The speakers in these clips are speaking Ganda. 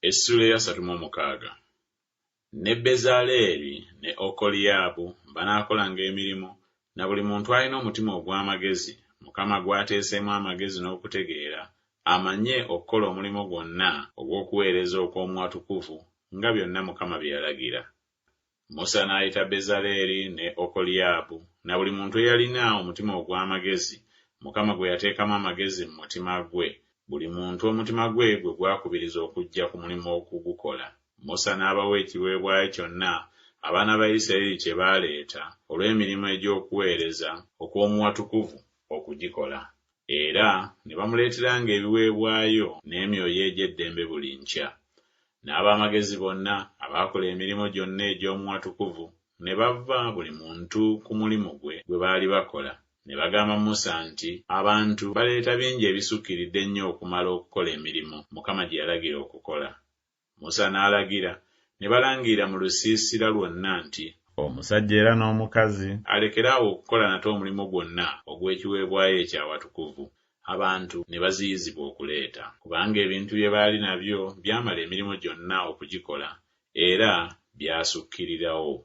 Essuula ey'asatu mu omukaaga. Ne Bezaleeri ne Okoliyaabu banaakolanga emirimu, na buli muntu alina omutima ogw'amagezi, Mukama gw'ateeseemu amagezi n'okutegeera, amanye okukola omulimu gwonna ogw'okuweereza okw'omu watukuvu, nga byonna Mukama bye yalagira. Musa n'ayita Bezaleeri ne Okoliyaabu, na buli muntu eyalina omutima ogw'amagezi, Mukama gwe yateekamu amagezi mu mutima gwe, buli muntu omutima gwe gwe gwakubiriza okujja ku mulimu okugukola. Musa n'abawa ekiweebwayo kyonna abaana ba Isirayiri kye baaleeta olw'emirimu egy'okuweereza okw'omu watukuvu okugikola. Era ne bamuleeteranga ebiweebwayo n'emyoyo egy'eddembe buli nkya. N'ab'amagezi bonna abaakola emirimu gyonna egy'omu watukuvu ne bava buli muntu ku mulimu gwe gwe baali bakola, ne bagamba Musa nti, Abantu baleeta bingi ebisukkiridde ennyo okumala okukola emirimu Mukama gye yalagira okukola. Musa n'alagira, ne balangirira mu lusiisira lwonna nti, Omusajja era n'omukazi alekere awo okukola nate omulimu gwonna ogw'ekiweebwayo eky'awatukuvu. Abantu ne baziyizibwa okuleeta, kubanga ebintu bye baali nabyo byamala emirimu gyonna okugikola, era byasukkirirawo.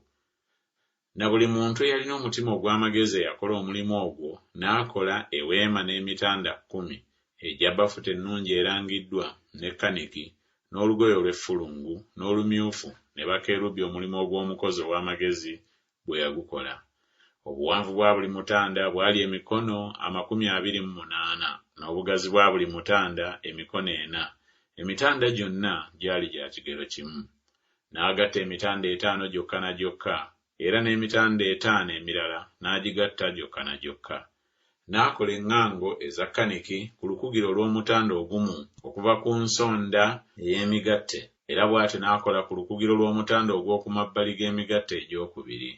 Na buli muntu eyalina omutima ogw'amagezi eyakola omulimu ogwo n'akola eweema n'emitanda kkumi egya bafuta ennungi erangiddwa, ne kaniki, n'olugoye olw'effulungu, n'olumyufu, ne bakerubi omulimu ogw'omukozi ow'amagezi bwe yagukola. Obuwanvu bwa buli mutanda bwali emikono 28, n'obugazi bwa buli mutanda emikono ena, emitanda gyonna gyali gya kigero kimu. N'agatta emitanda etaano gyokka na gyokka, era n'emitanda etaano emirala n'agigatta gyokka na gyokka. N'akola eŋŋango eza kaniki ku lukugiro olw'omutanda ogumu okuva ku nsonda ey'emigatte, era bw'atyo n'akola ku lukugiro lw'omutanda ogw'oku mabbali g'emigatte egy'okubiri.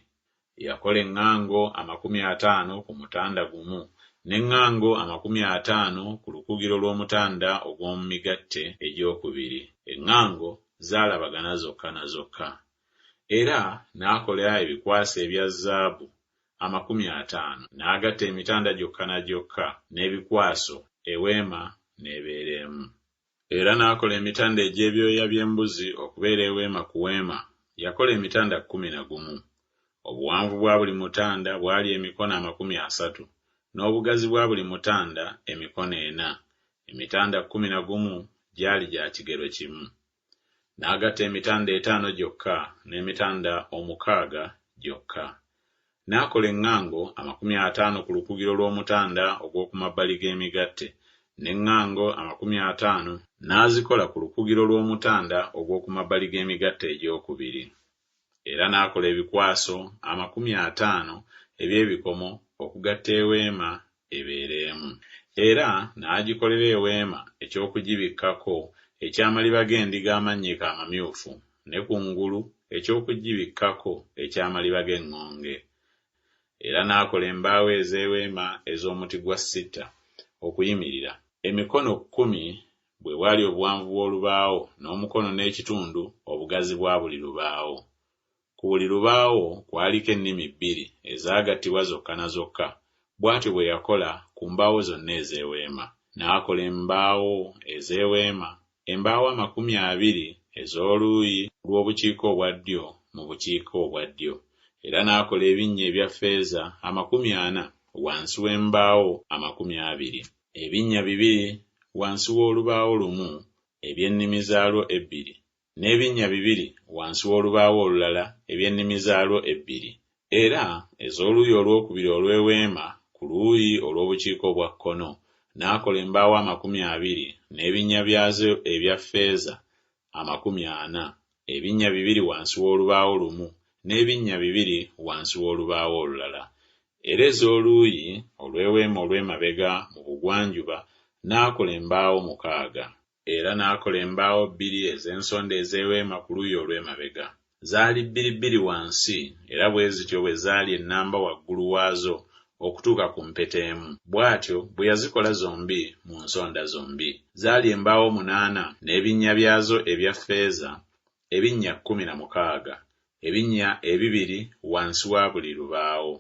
Yakola eŋŋango 50 ku mutanda gumu, n'eŋŋango 50 ku lukugiro lw'omutanda ogw'omu migatte egy'okubiri, eŋŋango zaalabagana zokka na zokka. Era n'akola ebikwaso ebya zaabu 50, n'agatta emitanda gyokka na gyokka n'ebikwaso, eweema n'ebeera emu. Era n'akola emitanda egy'ebyoya by'embuzi okubeera eweema ku weema, yakola emitanda 11. Obuwanvu bwa buli mutanda bwali emikono 30, n'obugazi bwa buli mutanda emikono ena, emitanda 11 gyali gya kigero kimu. N'agatta emitanda etaano gyokka n'emitanda omukaaga gyokka. N'akola eŋŋango 50 ku lukugiro lw'omutanda ogw'oku mabbali g'emigatte, n'eŋŋango 50 n'azikola ku lukugiro lw'omutanda ogw'oku mabbali g'emigatte egy'okubiri. Era n'akola ebikwaso 50 eby'ebikomo okugatta eweema ebeere emu. Era n'agikolera eweema eky'okugibikkako eky'amaliba g'endiga amannyike amamyufu, ne ku ngulu eky'okugibikkako eky'amaliba g'eŋŋonge. Era n'akola embaawo ez'eweema ez'omuti gwa sitta okuyimirira, emikono kkumi bwe bwali obuwanvu bw'olubaawo, n'omukono n'ekitundu obugazi bwa buli lubaawo. Ku buli lubaawo kwaliko ennimi bbiri ezaagattibwa zokka na zokka, bw'atyo bwe yakola ku mbaawo zonna ez'eweema. N'akola embaawo ez'eweema, embaawo 20 ez'oluuyi lw'obukiika obwa ddyo mu bukiika obwa ddyo. Era n'akola ebinnya ebya ffeeza 40 wansi w'embaawo 20. Ebinnya bibiri wansi w'olubaawo lumu eby'ennimi zaalwo ebbiri, n'ebinnya bibiri wansi w'olubaawo olulala eby'ennimi zaalwo ebbiri. Era ez'oluuyi olwokubiri olw'eweema ku luuyi olw'obukiika obwa kkono, n'akola embaawo 20 n'ebinnya byazo ebya ffeeza 40, ebinnya bibiri wansi w'olubaawo lumu, n'ebinnya bibiri wansi w'olubaawo olulala. Era ez'oluuyi olw'eweema olw'emabega mu bugwanjuba n'akola embaawo mukaaga. Era n'akola embaawo bbiri ez'ensonda ez'eweema ku luuyi olw'emabega. Zaali bbiri bbiri wansi, era bwe zityo bwe zaali ennamba waggulu waazo okutuuka ku mpeta emu. Bw'atyo bwe yazikola zombi mu nsonda zombi. Zaali embaawo munaana n'ebinnya byazo ebya ffeeza, ebinnya 16, ebinnya ebibiri wansi wa buli lubaawo.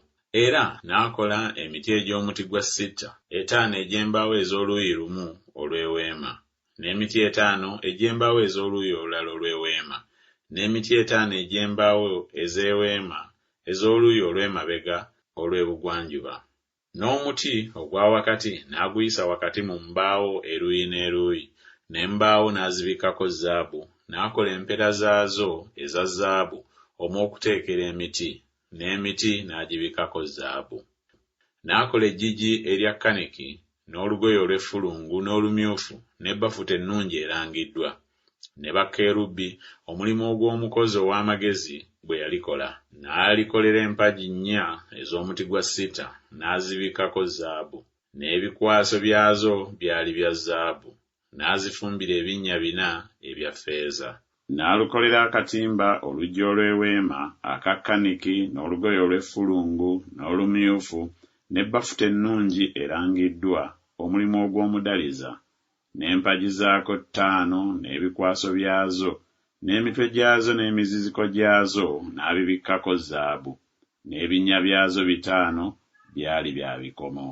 Era n'akola emiti egy'omuti gwa sitta, etaano egy'embaawo ez'oluuyi lumu olw'eweema. N'emiti etaano egy'embaawo ez'oluuyi olulala olw'eweema, n'emiti etaano egy'embaawo ez'eweema ez'oluuyi olw'emabega olw'ebugwanjuba. N'omuti ogwa wakati n'aguyisa wakati mu mbaawo eruuyi n'eruuyi, n'embaawo n'azibikkako zaabu, n'akola empeta zaazo eza zaabu omw'okuteekera emiti, n'emiti n'agibikkako zaabu. N'akola eggigi erya kaniki n'olugoye olw'effulungu n'olumyufu ne bafuta ennungi erangiddwa, ne bakerubi, omulimu ogw'omukozi ow'amagezi bwe yalikola. N'alikolera empagi nnya ez'omuti gwa sita, n'azibikkako zaabu, n'ebikwaso byazo byali bya zaabu, n'azifumbira ebinnya bina ebya ffeeza. N'alukolera akatimba oluggi olw'eweema aka kaniki n'olugoye olw'effulungu n'olumyufu ne bafuta ennungi erangiddwa, omulimu ogw'omudaliza. N'empagi zaako ttaano n'ebikwaso byazo n'emitwe gyazo n'emiziziko gyazo n'abibikkako zaabu, n'ebinnya byazo bitaano byali bya bikomo.